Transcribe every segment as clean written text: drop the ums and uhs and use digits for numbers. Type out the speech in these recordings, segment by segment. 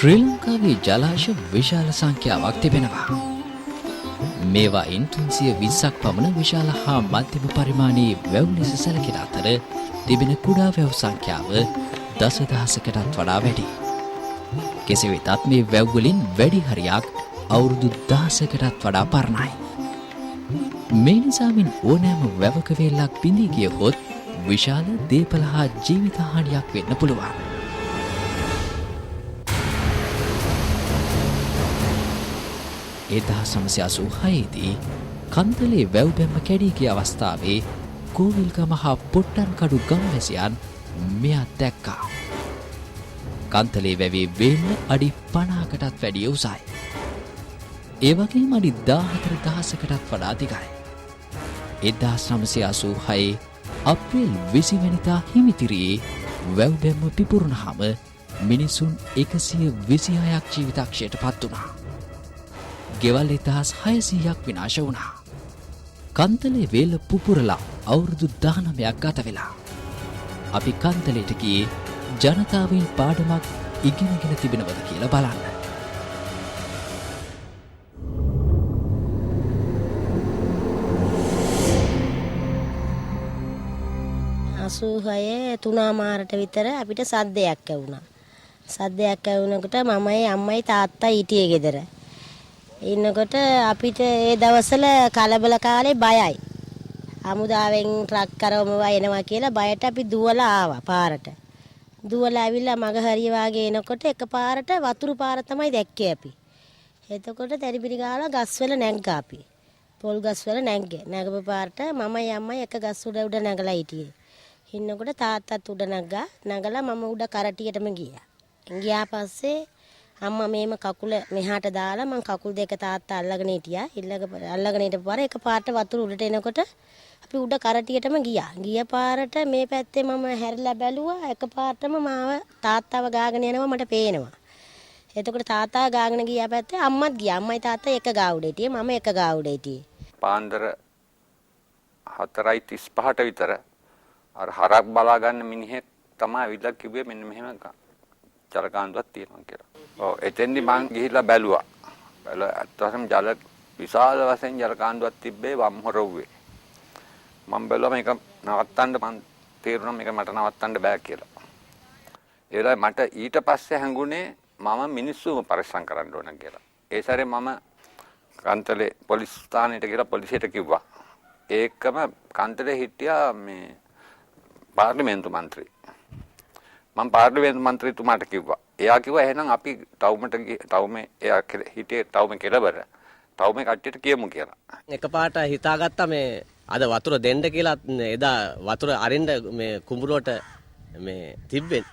ශ්‍රී ලංකාවේ ජලාශ විශාල සංඛ්‍යාවක් තිබෙනවා. මේවායින් 320ක් පමණ විශාල හා මධ්‍යම පරිමාණයේ වැව් ලෙස සැලකෙන අතර තිබෙන කුඩා වැව් සංඛ්‍යාව දසදහසකටත් වඩා වැඩි. කෙසේ වෙතත් මේ වැව් වලින් වැඩි හරියක් අවුරුදු දහසකටත් වඩා පරණයි. මේ නිසාවෙන් ඕනෑම වැවක වේලක් බිඳී ගියහොත් විශාල දේපළ හා ජීවිත හානියක් වෙන්න පුළුවන්. 1986 දී කන්තලේ වැව් බැම්ම කැඩී ගිය අවස්ථාවේ කෝවිල්ගම හා පොට්ටන්කඩු ගම්වැසියන් මෙය දැක්කා. කන්තලේ වැවේ වේල්ල අඩි 50කටත් වැඩිය උසයි. ඒ වගේම අඩි 14,000කටත් වඩා දිගයි. 1986 අප්‍රේල් 20 වැනිදා හිමිතිරියේ වැව් බැම්ම පිපුරුණාම මිනිසුන් 126ක් ජීවිතක්ෂයට පත් වුණා. ගෙවල් 1600ක් විනාශ වුණා. කන්තලේ වේල පුපුරලා අවුරුදු 19ක් ගත වෙලා. අපි කන්තලේට ගියේ ජනතාවෙන් පාඩමක් ඉගෙනගෙන තිබෙනවද කියලා බලන්න. 86 තුනමාරට විතර අපිට සද්දයක් ඇහුණා. සද්දයක් ඇහුනකොට මමයි අම්මයි තාත්තයි හිටියේ ගෙදර. ඉන්නකොට අපිට ඒ දවස්වල කලබල කාලේ බයයි. හමුදාවෙන් ට්‍රක් කරවමවා එනවා කියලා බයට අපි දුවලා ආවා පාරට. දුවලා ඇවිල්ලා මග හරිය වාගේ එනකොට එකපාරට වතුරු පාර තමයි දැක්කේ අපි. එතකොට තැරිබිරි ගාලා ගස්වල නැග්ගා අපි. පොල් ගස්වල නැග්ගේ. නැගපු පාරට මමයි අම්මයි එක ගස් උඩ උඩ නැගලා හිටියේ. ඉන්නකොට තාත්තත් උඩ නැග්ගා. නැගලා මම උඩ කරටියටම ගියා. ගියා පස්සේ අම්මා මේම කකුල මෙහාට දාලා මං කකුල් දෙක තාත්තා අල්ලගෙන හිටියා. අල්ලගෙන හිටපු පාර එක පාරට වතුර උඩට එනකොට අපි උඩ කරටියටම ගියා. ගිය පාරට මේ පැත්තේ මම හැරිලා බැලුවා. එක පාරටම මාව තාත්තව ගාගෙන යනවා මට පේනවා. එතකොට තාත්තා ගාගෙන ගියා පැත්තේ අම්මත් ගියා. අම්මයි තාත්තයි එක ගා උඩ හිටියේ. මම එක ගා උඩ හිටියේ. පාන්දර 4:35ට විතර අර හරක් බලා ගන්න මිනිහෙක් තමයි ඇවිල්ලා කිව්වේ මෙන්න මෙහෙම ජල කාන්දුවක් තියෙනවා කියලා. ඔව්, එතෙන්දි මං ගිහිල්ලා බැලුවා. බැලුවා, ඇත්ත වශයෙන්ම ජල විශාල වශයෙන් ජල කාන්දුවක් තිබ්බේ වම් හොරව්වේ. මං බැලුවා මේක නවත්තන්න, මං තේරුණා මේක මට නවත්තන්න බෑ කියලා. ඒ වෙලාවේ මට ඊට පස්සේ හැඟුණේ මම මිනිස්සුම පරිස්සම් කරන්න ඕන කියලා. ඒ සැරේ මම කන්තලේ පොලිස් ස්ථානයට ගිහලා පොලිසියට කිව්වා. ඒකම කන්තලේ හිටියා මේ පාර්ලිමේන්තු මන්ත්‍රී. මම පාර්ලිමේන්තු මන්ත්‍රීතුමාට කිව්වා. එයා කිව්වා එහෙනම් අපි ටවුමට, ටවුමේ එයා හිටියේ ටවුමේ කෙළවර. ටවුමේ කට්ටියට කියමු කියලා. එකපාරට හිතාගත්තා මේ අද වතුර දෙන්න කියලා. එදා වතුර අරින්න මේ කුඹුරුවට මේ තිබ්බේ.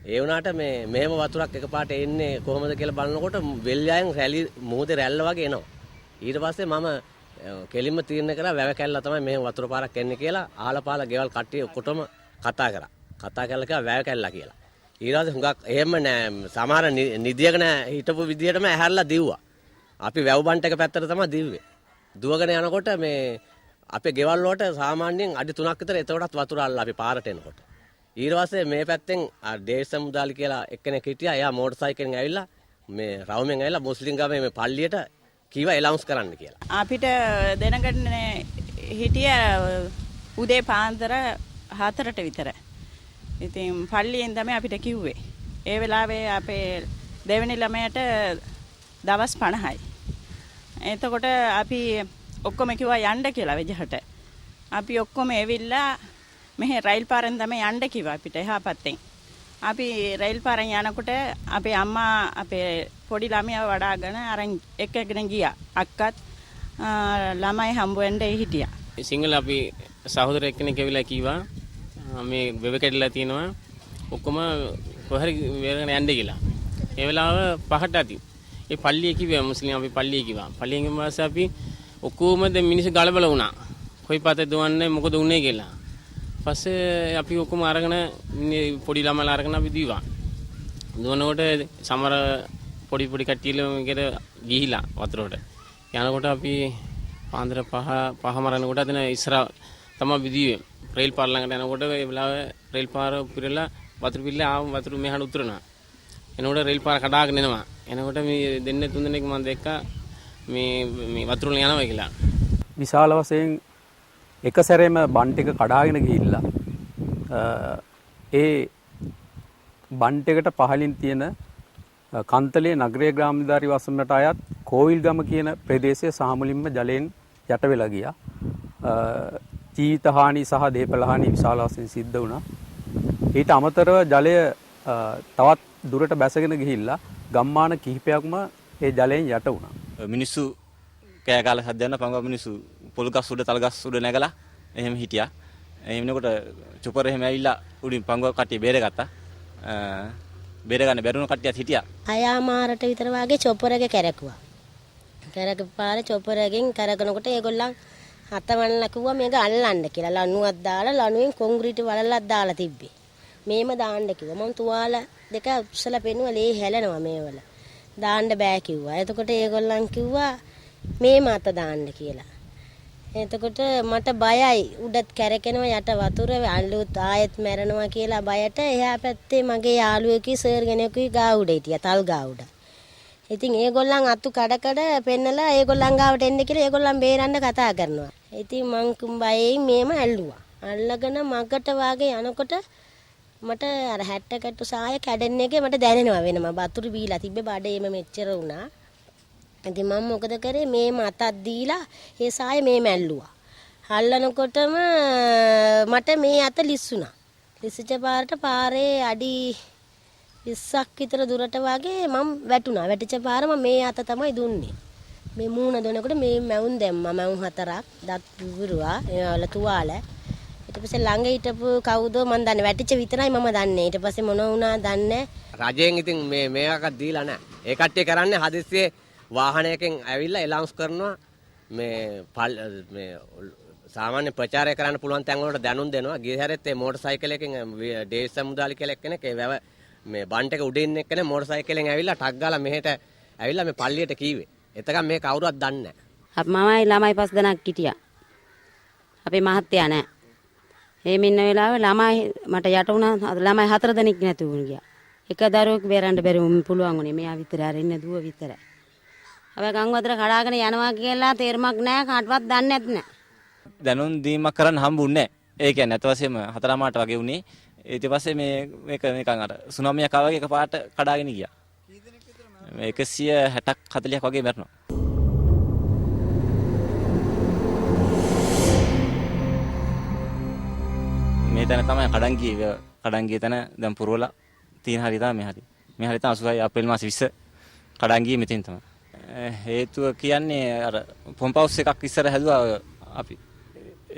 ඒ වුණාට මේ මෙහෙම වතුරක් එකපාරට එන්නේ කොහොමද කියලා බලනකොට වෙල් යායෙන් රැලි මුහුදේ රැල්ල වගේ එනවා. ඊට පස්සේ මම කෙලින්ම තීරණය කරා වැව කැල්ලා තමයි මෙහෙම වතුර පාරක් එන්නේ කියලා. අහලා පාලා ගෙවල් කට්ටිය ඔක්කොටම කතා කරා. කතා කරලා කිව්වා වැව කැල්ලා කියලා. ඊට පස්සේ හුඟක් එහෙම නෑ, සමහර නිදියක නෑ හිටපු විදිහටම ඇහැරලා දිව්වා. අපි වැව් බන්ට් එක පැත්තට තමයි දිව්වේ. දුවගෙන යනකොට මේ අපේ ගෙවල් වලට සාමාන්‍යයෙන් අඩි 3ක් විතර එතකොටත් වතුර අල්ලලා අපි පාරට එනකොට. ඊට පස්සේ මේ පැත්තෙන් ඩේවිඩ්සන් මුදාලි කියලා එක්කෙනෙක් හිටියා. එයා මෝටර් සයිකලෙන් ඇවිල්ලා මේ රවුමෙන් ඇවිල්ලා මුස්ලිම් ගමේ මේ පල්ලියට කිව්වා එලවුන්ස් කරන්න කියලා. අපිට දැනගන්න හිටිය උදේ පාන්දර 4ට විතර. ඉතින් පල්ලියෙන් තමයි අපිට කිව්වේ. ඒ වෙලාවේ අපේ දෙවෙනි ළමයාට දවස් 50යි. එතකොට අපි ඔක්කොම කිව්වා යන්න කියලා වෙජහට. අපි ඔක්කොම ඇවිල්ලා මෙහෙ රයිල් පාරෙන් තමයි යන්න කිව්වා අපිට එහා පැත්තෙන්. අපි රයිල් පාරෙන් යනකොට අපේ අම්මා අපේ පොඩි ළමයාව වඩාගෙන අරන් එක්කගෙන ගියා. අක්කත් ළමයි හම්බ වෙන්න හිටියා. සිංහල අපි සහෝදර එක්කෙනෙක් ඇවිල්ලා කිව්වා මේ වෙව කැඩිලා තියෙනවා, ඔක්කොම කොහරි වේරගෙන යන්න කියලා. ඒ වෙලාව 5ට ඇති. ඒ පල්ලිය කිව්වා, මුස්ලිම් අපි පල්ලිය කිව්වා. පල්ලියෙන් පස්සේ අපි ඔක්කොම දැන් මිනිස්සු ගලබල වුණා. කොයි පාතේ දුවන්නේ, මොකද වුනේ කියලා. පස්සේ අපි ඔක්කොම අරගෙන පොඩි ළමලා අරගෙන අපි දීවා. දුවනකොට සමහර පොඩි පොඩි කට්ටිය මේකට ගිහිලා වතුරට. යනකොට අපි පාන්දර 5 පහ මරනකොට අතන ඉස්සර තමයි අපි දීවේ. රේල් පාර ළඟට යනකොට ඒ වෙලාවේ රේල් පාර පිරලා වතුර පිරලා ආව, වතුර මෙහාට උතුරනවා. එනකොට රේල් පාර කඩාගෙන එනවා. එනකොට මේ දෙන්න තුන් දෙනෙක් මම දැක්කා මේ මේ වතුර වල යනවා කියලා. විශාල වශයෙන් එක සැරේම බන් ටික කඩාගෙන ගිහිල්ලා ඒ බන් ටිකට පහළින් තියෙන කන්තලේ නගරයේ ග්‍රාම නිලධාරි වසමට අයත් කෝවිල්ගම කියන ප්‍රදේශය සාමුලින්ම ජලයෙන් යට වෙලා ගියා. ජීවිත හානි සහ දේපළ හානි විශාල වශයෙන් සිද්ධ වුණා. ඊට අමතරව ජලය තවත් දුරට බැසගෙන ගිහිල්ලා ගම්මාන කිහිපයක්ම ඒ ජලයෙන් යට වුණා. මිනිස්සු කෑ ගහලා සද්ද යන පංගුව මිනිස්සු පොල් ගස් උඩ තල ගස් උඩ නැගලා එහෙම හිටියා. එහෙම වෙනකොට චොපර් එහෙම ඇවිල්ලා උඩින් පංගුව කට්ටිය බේරගත්තා. බේර ගන්න බැරුණ කට්ටියත් හිටියා. හයමාරට විතර වාගේ චොපර් එක කැරකුවා. කැරක පාර චොපර් එකෙන් කැරකනකොට ඒගොල්ලන් හතවන්නලා කිව්වා මේක අල්ලන්න කියලා. ලණුවක් දාලා ලණුවෙන් කොන්ක්‍රීට් වලල්ලක් දාලා තිබ්බේ. මේම දාන්න කිව්වා. මම තුවාල දෙක උස්සලා පෙන්නුවා ලේ හැලෙනවා මේවල. දාන්න බෑ කිව්වා. එතකොට ඒගොල්ලන් කිව්වා මේම අත දාන්න කියලා. එතකොට මට බයයි උඩත් කැරකෙනවා යට වතුර අලුත් ආයෙත් මැරෙනවා කියලා බයට එහා පැත්තේ මගේ යාළුවෙකුයි සර් කෙනෙකුයි ගා උඩ හිටියා තල් ගා උඩ. ඉතින් ඒගොල්ලන් අතු කඩ කඩ පෙන්නලා ඒගොල්ලන් ගාවට එන්න කියලා ඒගොල්ලන් බේරන්න කතා කරනවා. ඉතින් මං බයෙන් මේම ඇල්ලුවා. අල්ලගෙන මගට වාගේ යනකොට මට අර 60 කැටු සාය කැඩෙන එකේ මට දැනෙනවා වෙනම වතුර බීලා තිබ්බේ බඩේම මෙච්චර වුණා. ඉතින් මම මොකද කරේ මේම අතක් දීලා ඒ සාය මේම ඇල්ලුවා. අල්ලනකොටම මට මේ අත ලිස්සුණා. ලිසිච්ච පාරට පාරේ අඩි 20ක් විතර දුරට වගේ මම වැටුණා. වැටිච්ච පාර මම මේ අත තමයි දුන්නේ. මේ මූණ දොනකොට මේ මැවුම් දැම්මා. මැවුම් හතරක් දත් පුපුරුවා. ඒවල තුවාල. ඊට පස්සේ ළඟ හිටපු කවුද මන් දන්නේ. වැටිච්ච විතරයි මම දන්නේ. ඊට පස්සේ මොන වුණා දන්නේ. රජයෙන් ඉතින් මේ මේකක් දීලා නැහැ. ඒ කට්ටිය කරන්නේ හදිස්සියේ වාහනයකින් ඇවිල්ලා එලවුන්ස් කරනවා මේ මේ සාමාන්‍ය ප්‍රචාරය කරන්න පුළුවන් තැන් වලට දැනුම් දෙනවා. ගිය හැරෙත් ඒ මෝටර් සයිකලයකින් ඩේවිස් සමුදාලි කියලා එක්කෙනෙක් ඒ වැව මේ බන්ට් එක උඩ ඉන්න එක්කෙනෙක් මෝටර් සයිකලෙන් ඇවිල්ලා ටක් ගාලා මෙහෙට ඇවිල්ලා මේ පල්ලියට කීවේ. එතකන් මේ කවුරුවත් දන්නේ නැහැ. අපි මමයි ළමයි පස් දෙනෙක් හිටියා. අපේ මහත්තයා නෑ. එහෙම ඉන්න වෙලාවේ ළමයි මට යට වුණා. ළමයි හතර දෙනෙක් නැති වුණ ගියා. එක දරුවෙක් බේරන්න බැරි පුළුවන් වුණේ. මෙයා විතර අර ඉන්න දුව විතරයි. හැබැයි ගම් වතුර කඩාගෙන යනවා කියලා තේරුමක් නෑ. කාටවත් දන්නේ නැත් නෑ. දැනුම් දීමක් කරන්න හම්බුන්නේ නෑ. ඒ කියන්නේ අත වශයෙන්ම හතරමාට වගේ වුණේ. ඊට පස්සේ මේ මේක නිකන් අර සුනාමියක් ආවා වගේ එකපාරට කඩාගෙන ගියා. කී දෙනෙක් විතර මැරුණා? 160ක් 40ක් වගේ මැරුණා. මේ තැන තමයි කඩන් ගියේ. කඩන් ගිය තැන දැන් පුරවලා තියෙන හරිය තමයි මේ හරිය. මේ හරිය තමයි 86 අප්‍රේල් මාසේ 20 කඩන් ගියේ මෙතෙන් තමයි. හේතුව කියන්නේ අර පොම්ප් හවුස් එකක් ඉස්සර හැදුවා අපි.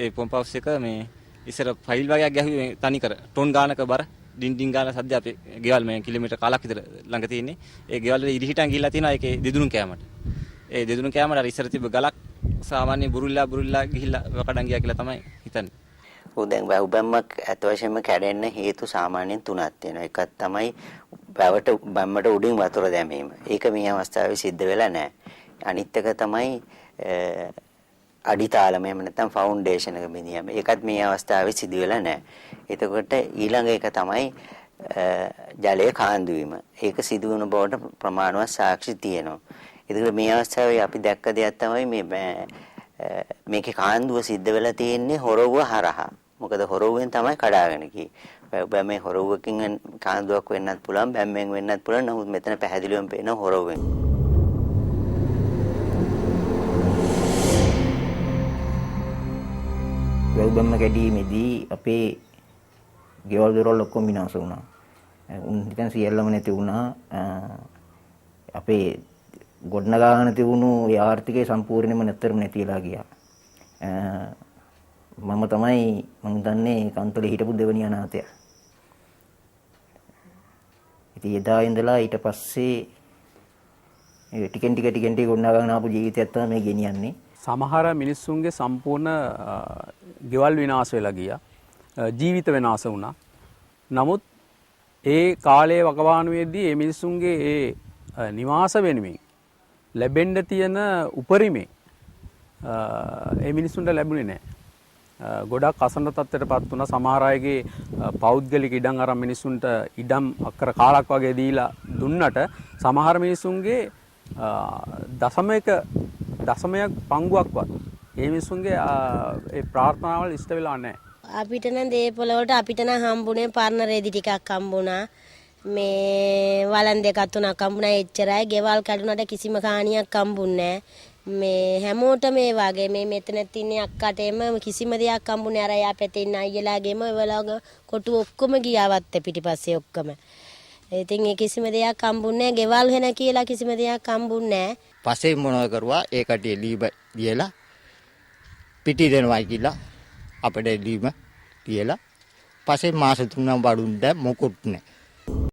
ඒ පොම්ප් හවුස් එක මේ ඉස්සර ෆයිල් වගේක් ගැහුවේ මේ තනි කර ටොන් ගානක බර ඩින් ඩින් ගාන සද්ද අපේ ගෙවල් මේ කිලෝමීටර් කාලක් විතර ළඟ තියෙන්නේ. ඒ ගෙවල් වල ඉරිහිටන් ගිහිල්ලා තියෙනවා ඒකේ දෙදුණු කෑමට. ඒ දෙදුණු කෑමට අර ඉස්සර තිබ්බ ගලක් සාමාන්‍ය බුරුල්ලා බුරුල්ලා ගිහිල්ලා කඩන් ගියා කියලා තමයි හිතන්නේ. ඔව් දැන් වැව් බැම්මක් ඇත වශයෙන්ම කැඩෙන්න හේතු සාමාන්‍යයෙන් තුනක් තියෙනවා. එකක් තමයි වැවට බැම්මට උඩින් වතුර දැමීම. ඒක මේ අවස්ථාවේ සිද්ධ වෙලා නැහැ. අනිත් එක තමයි අඩිතාලම එහෙම නැත්නම් ෆවුන්ඩේෂන් එක බිඳියම. ඒකත් මේ අවස්ථාවේ සිදු වෙලා නැහැ. එතකොට ඊළඟ එක තමයි ජලය කාන්දු වීම. ඒක සිදු වුණ බවට ප්‍රමාණවත් සාක්ෂි තියෙනවා. එතකොට මේ අවස්ථාවේ අපි දැක්ක දෙයක් තමයි මේ මේකේ කාන්දුව සිද්ධ වෙලා තියෙන්නේ හොරවුව හරහා. මොකද හොරවුවෙන් තමයි කඩාගෙන ගියේ. බැම්මේ හොරවුවකින් කාන්දුවක් වෙන්නත් පුළුවන්, බැම්මෙන් වෙන්නත් පුළුවන්. නමුත් මෙතන පැහැදිලිවම පේන හොරවුවෙන්. වැව් බැම්ම කැඩීමේදී අපේ ගෙවල් දොරවල් ඔක්කොම විනාශ වුණා. උන් හිතන් සියල්ලම නැති වුණා. අපේ ගොඩනගාගෙන තිබුණු ඒ ආර්ථිකය සම්පූර්ණයෙන්ම නැත්තරම නැති වෙලා ගියා. මම තමයි මං දන්නේ කන්තලේ හිටපු දෙවෙනි අනාථයා. ඉතින් එදා ඉඳලා ඊට පස්සේ ටිකෙන් ටික ටිකෙන් ටික ගොඩනගාගෙන ආපු ජීවිතයක් තමයි මේ ගෙනියන්නේ. සමහර මිනිස්සුන්ගේ සම්පූර්ණ ගෙවල් විනාශ වෙලා ගියා. ජීවිත විනාශ වුණා. නමුත් ඒ කාලයේ වකවානුවේදී ඒ මිනිස්සුන්ගේ ඒ නිවාස වෙනුවෙන් ලැබෙන්න තියෙන උපරිමේ ඒ මිනිස්සුන්ට ලැබුණේ නැහැ. ගොඩක් අසන්න තත්ත්වයට පත් වුණා. සමහර අයගේ පෞද්ගලික ඉඩම් අරන් මිනිස්සුන්ට ඉඩම් අක්කර කාලක් වගේ දීලා දුන්නට සමහර මිනිස්සුන්ගේ දශමයක දශමයක් පංගුවක්වත් ඒ මිනිස්සුන්ගේ ඒ ප්‍රාර්ථනාවල් ඉෂ්ට වෙලා නැහැ. අපිට නම් දේපොළ වලට අපිට නම් හම්බුනේ පරණ රෙදි ටිකක් හම්බුණා. මේ වලන් දෙකක් තුනක් හම්බුණා එච්චරයි. ගෙවල් කැඩුනට කිසිම කාණියක් හම්බුන්නේ නැහැ. මේ හැමෝටම මේ වගේ මේ මෙතන තියෙන අක්කට එම කිසිම දෙයක් හම්බුනේ අර යා පැත්තේ ඉන්න අයියලාගේම ඔයලාගේ කොටු ඔක්කොම ගියා වත්තේ පිටිපස්සේ ඔක්කොම. ඉතින් ඒ කිසිම දෙයක් හම්බුන්නේ නැහැ. ගෙවල් වෙන කියලා කිසිම දෙයක් හම්බුන්නේ නැහැ. පස්සේ මොනව කරුවා ඒ කටිය ලීබ දීලා පිටි දෙනවයි කියලා අපිට ලීම තියලා පස්සේ මාස 3ක් වඩුන්න මොකුත් නැහැ.